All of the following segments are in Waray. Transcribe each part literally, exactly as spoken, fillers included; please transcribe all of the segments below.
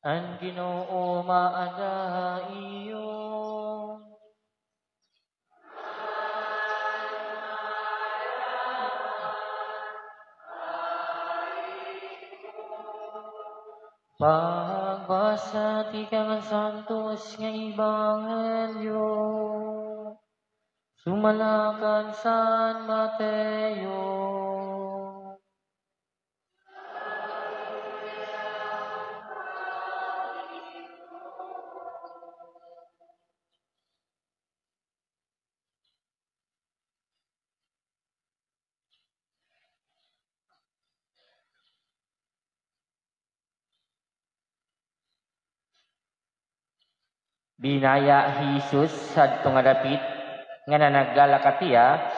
An Ginoo maada ha iyo. Pagbasa tikang Santos nga Ebanghelyo. Sumala kan San Mateo. Binaya hi Jesus hadto nga dapit nga nanagalakat hiya,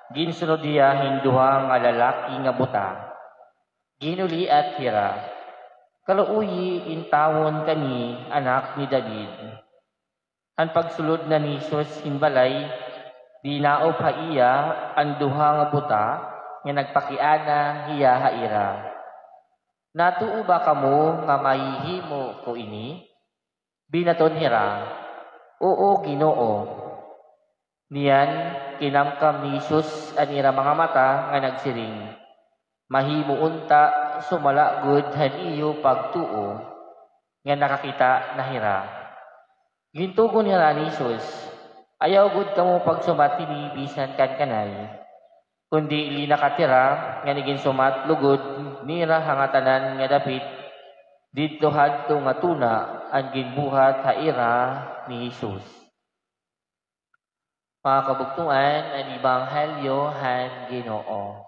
ginsunod hiya hin duha nga lalaki nga buta. Ginuliat hira, "Kaluoyi intawon kami, anak ni David." Han pagsulod na ni Jesus hin balay, dinaop ha iya an duha nga buta nga nagpakiana hiya ha ira, "Natuo ba kamo nga mahihimo ko ini?" Binaton hira, "Oo, Ginoo." Niyan, kinamkam ni Jesus an ira mga mata nga nagsiring, "Mahimo unta sumala gud han iyo pagtuo." Nga nakakita na hira. Gintugon hira ni Jesus, "Ayaw gud kamo pagsumat hini bisan kan kanay." Kundi linakat hira ngan iginsumat lugod nira ha ngatanan nga dapit didto hadto nga tuna an ginbuhat ha ira ni Jesus. Mga kabugtoan, an Ebanghelyo han Ginoo.